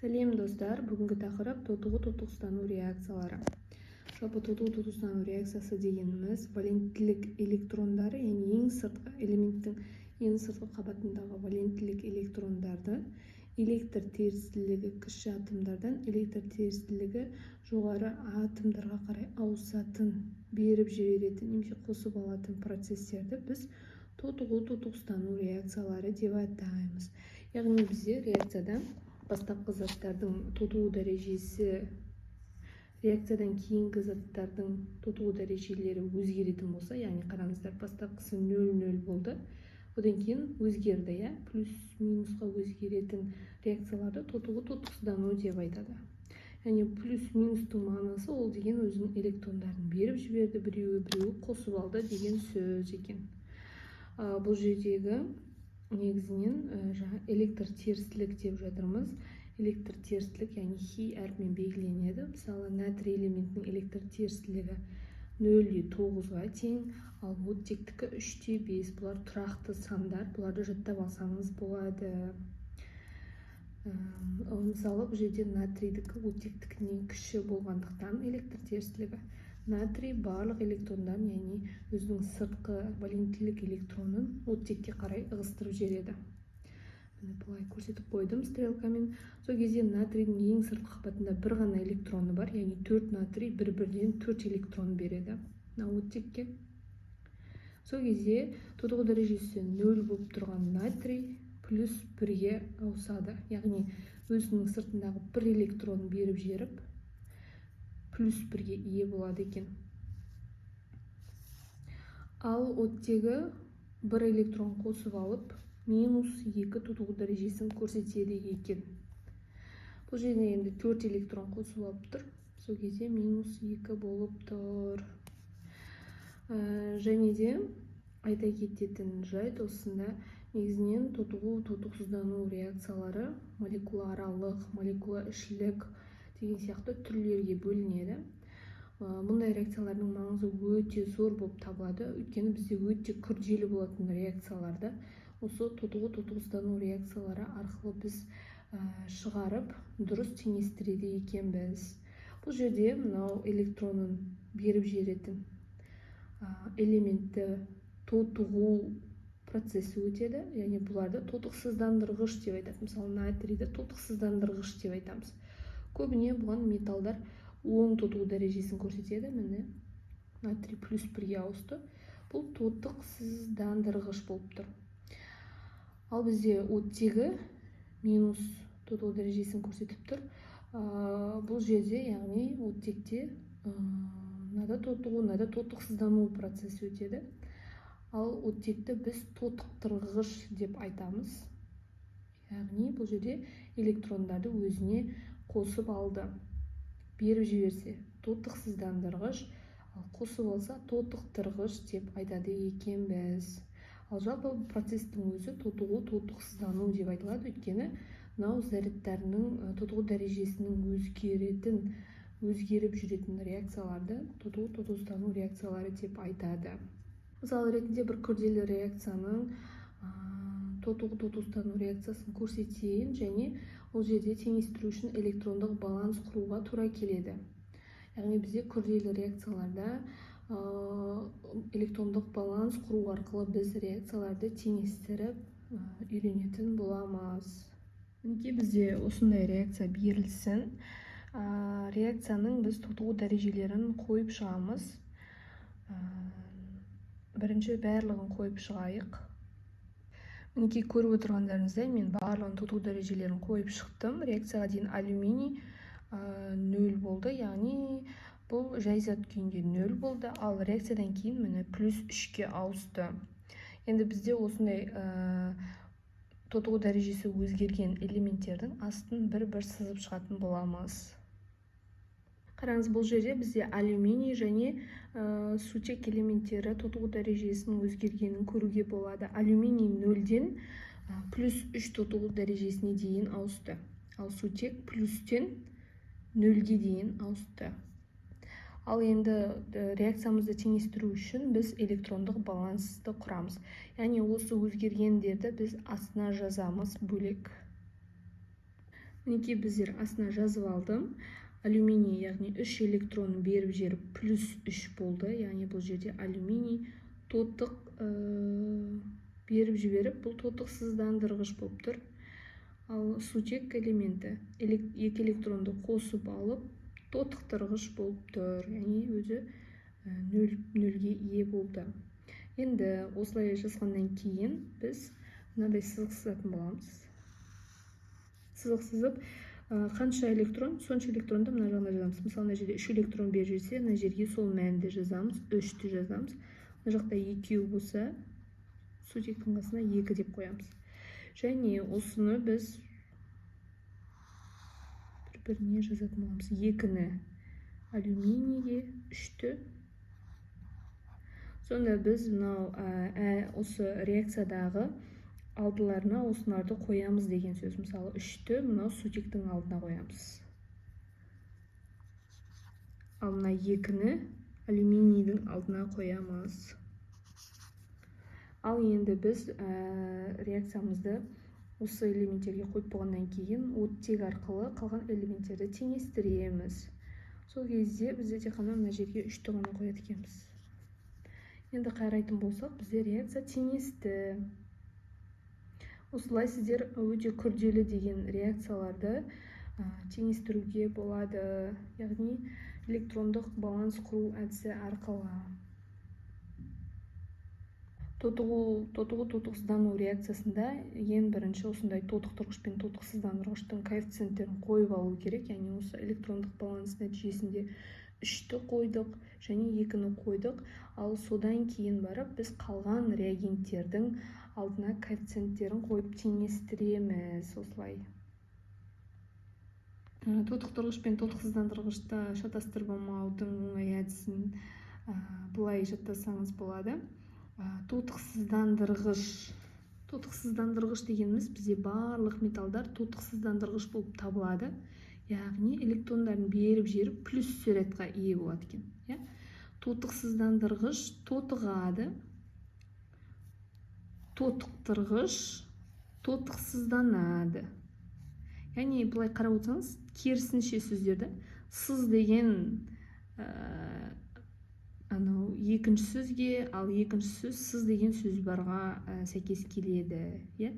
Сәлем, достар! Бүгінгі тақырып: тотығу, тотықсыздану реакциялары. Жалпы, тотығу, тотықсыздану реакциясы дегеніміз валенттілік электрондары, яғни ең сыртқы элементтің ең сыртқы қабатындағы валенттілік электрондарды электр терістілігі кіші атомдардан электр терістілігі жоғары атомдарға қарай ауысатын, беріп жіберетін немесе қосып алатын процестерді біз тотығу, тотықсыздану реакциялары деп атаймыз. Яғни бізде реакцияда бастапқы заттардың тотығу дәрежесі, реакциядан кейінгі заттардың тотығу дәрежелері өзгеретін болса, яғни қараңыздар, бастапқысы 0,0 болды, одан кейін өзгерді, иә, плюс, минусқа өзгеретін реакцияларды тотығу, тотықсыздану деп айтады. Яғни плюс, минустың мағынасы ол деген өзінің электрондарын беріп жіберді біреуі, біреуі қосып алды деген сөз екен. Бұл жердегі негізінен жаңа электр терістілік деп жатырмыз. Электр терістілік, яғни хи әрпімен белгіленеді. Мысалы, натрий элементінің электр терістілігі 0,9-ға тең, ал оттектікі 3,5. Бұлар тұрақты сандар, бұларды жаттап алсаңыз болады. Мысалы, бұл жерде натрийдікі оттектікінен кіші болғандықтан электр терістілігі, натрий барлық электрондарын, яғни өзінің сыртқы валенттілік электронын оттекке қарай ығыстырып жібереді. Міне, былай көрсетіп қойдым стрелкамен. Сол кезде натрийдің ең сыртқы қабатында бір ғана электроны бар, яғни төрт натрий бір бірден төрт электрон береді мына оттекке. Сол кезде тотығу дәрежесі 0 болып тұрған натрий плюс бірге ауысады, яғни өзінің сыртындағы бір электронын беріп жіберіп, плюс бірге ие болады екен. Ал оттегі бір электрон қосып алып, минус 2 тотығу дәрежесін көрсетеді екен. Бұл жерде енді төрт электрон қосып алып тұр, сол кезде минус 2 болып тұр. Және де айта кететін жайт осында: негізінен тотығу, тотықсыздану реакциялары молекулааралық, молекулаішілік деген сияқты түрлерге бөлінеді. Мұндай реакциялардың маңызы өте зор болып табылады, өйткені бізде өте күрделі болатын реакцияларды осы тотығу, тотықсыздану реакциялары арқылы біз шығарып, дұрыс теңестіреді екенбіз. Бұл жерде мынау электронын беріп жіберетін элементті тотығу процесі өтеді, яғни бұларды тотықсыздандырғыш деп айтады. Мысалы, натрийді тотықсыздандырғыш деп айтамыз. Көбіне бұған металдар оң тотығу дәрежесін көрсетеді. Міне, натрий плюс бірге ауысты, бұл тотықсыздандырғыш болып тұр. Ал бізде оттегі минус тотығу дәрежесін көрсетіп тұр. Бұл жерде, яғни оттекте мынада тотығу, мынада тотықсыздану процесі өтеді. Ал оттекті біз тотықтырғыш деп айтамыз, яғни бұл жерде электрондарды өзіне қосып алды. Беріп жіберсе, тотықсыздандырғыш, ал қосып алса, тотықтырғыш деп айтады екенбіз. Ал жалпы процестің өзі тотығу, тотықсыздану деп айтылады, өйткені мынау зарядтарының тотығу дәрежесінің өзгеретін, өзгеріп жүретін реакцияларды тотығу, тотықсыздану реакциялары деп айтады. Мысал ретінде бір күрделі реакцияның, тотығу, тотықсыздану реакциясын көрсетейін. Және ол жерде теңестіру үшін электрондық баланс құруға тура келеді. Яғни бізде күрделі реакцияларда электрондық баланс құру арқылы біз реакцияларды теңестіріп үйренетін боламыз. Мінекей, бізде осындай реакция берілсін. Реакцияның біз тотығу дәрежелерін қойып шығамыз. Бірінші барлығын қойып шығайық. Мінекей, көріп отырғандарыңыздай, мен барлығын тотығу дәрежелерін қойып шықтым. Реакцияға дейін алюминий 0 болды, яғни бұл жай зат күйінде 0 болды, ал реакциядан кейін, міне, плюс 3-ке ауысты. Енді бізде осындай тотығу дәрежесі өзгерген элементтердің астын бір-бір сызып шығатын боламыз. Қараңыз, бұл жерде бізде алюминий және сутек элементтері тотығу дәрежесінің өзгергенін көруге болады. Алюминий 0-ден плюс 3 тотығу дәрежесіне дейін ауысты, ал сутек плюстен 0-ге дейін ауысты. Ал енді реакциямызды теңестіру үшін біз электрондық балансты құрамыз, яғни осы өзгергендерді біз астына жазамыз бөлек. Мінекей, біздер астына жазып алдым. Алюминий, яғни 3 электрон беріп жіберіп, плюс 3 болды. Яғни бұл жерде алюминий тотық беріп жіберіп, бұл тотықсыздандырғыш болып тұр. Ал сутек элементі екі электронды қосып алып, тотықтырғыш болып тұр, яғни өзі нөлге ие болды. Енді осылай жазғаннан кейін біз мынандай сызық сызатын боламыз. Сызық сызып, қанша электрон, сонша электронды мына жағына жазамыз. Мысалы, мына жерде үш электрон беріп жіберсе, мына жерге сол мәнді жазамыз, үшті жазамыз. Мына жақта екеу болса, сутектің қасына екі деп қоямыз. Және осыны біз бір біріне жазатын боламыз: екіні алюминийге, үшті. Сонда біз мынау осы реакциядағы алдыларына осыларды қоямыз деген сөз. Мысалы, үшті мынау сутектің алдына қоямыз, ал мына екіні алюминийдің алдына қоямыз. Ал енді біз реакциямызды осы элементтерге қойып болғаннан кейін, оттек арқылы қалған элементтерді теңестіреміз. Сол кезде бізде тек қана мына жерге үшті ғана қояды екенбіз. Енді қарайтын болсақ, бізде реакция теңесті. Осылай сіздер өте күрделі деген реакцияларды теңестіруге болады, яғни электрондық баланс құру әдісі арқылы. Тотығу тотықсыздану реакциясында ең бірінші осындай тотықтырғыш пен тотықсыздандырғыштың коэффициенттерін қойып алу керек. Яғни осы электрондық баланс нәтижесінде үшті қойдық және екіні қойдық. Ал содан кейін барып біз қалған реагенттердің алдына коэффициенттерін қойып теңестіреміз. Осылай тотықтырғыш пен тотықсыздандырғышты шатастырып алмаудың оңай әдісін былай жаттасаңыз болады. Тотықсыздандырғыш. Тотықсыздандырғыш дегеніміз, бізде барлық металдар тотықсыздандырғыш болып табылады, яғни электрондарын беріп жіберіп, плюс зарядқа ие болады екен, иә. Тотықсыздандырғыш тотығады, тотықтырғыш тотықсызданады. Яғни былай қарап отырсаңыз, керісінше сөздер да. Сыз деген анау екінші сөзге, ал екінші сөз сыз деген сөз барға сәйкес келеді, иә.